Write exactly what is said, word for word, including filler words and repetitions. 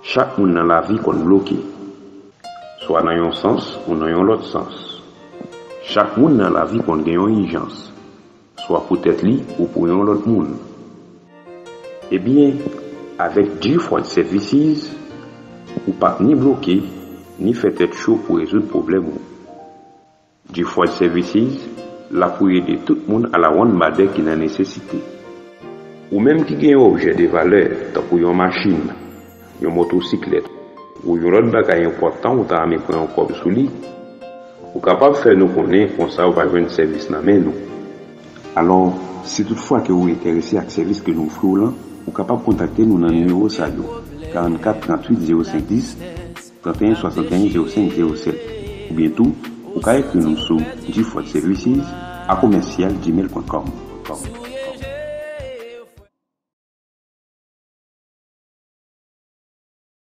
Chak moun nan lavi konn bloke, swa nan yon sans ou nan yon lòt sans. Chak moun nan lavi konn gen yon ijans, swa pou tèt li ou pou yon lòt moun. Ebyen, avèk G-Ford Services, ou p ap ni bloke, ni fè tèt cho pou rezoud pwoblèm ou. G-Ford Services la pou ede tout moun alawonnbadè ki nan nesesite. Ou menm ki gen yon objè de valè, tankou yon machin, yon motosiklèt, ou yon lòt bagay enpòtan ou ta renmen pran yon kòb sou li, ou kapab fè nou konnen, konsa ou va jwenn sèvis nan men nou. Alò, si toutfwa ke ou enterese ak sèvis ke nou ofri w lan, ou kapab kontakte nou nan nimewo sa yo, karannkat tranntuit zewo senk dis, trannteyen swasanteyen zewo senk zewo sèt, oubyen tou, ou ka ekri nou sou G-Ford Services a commercial gmail point com.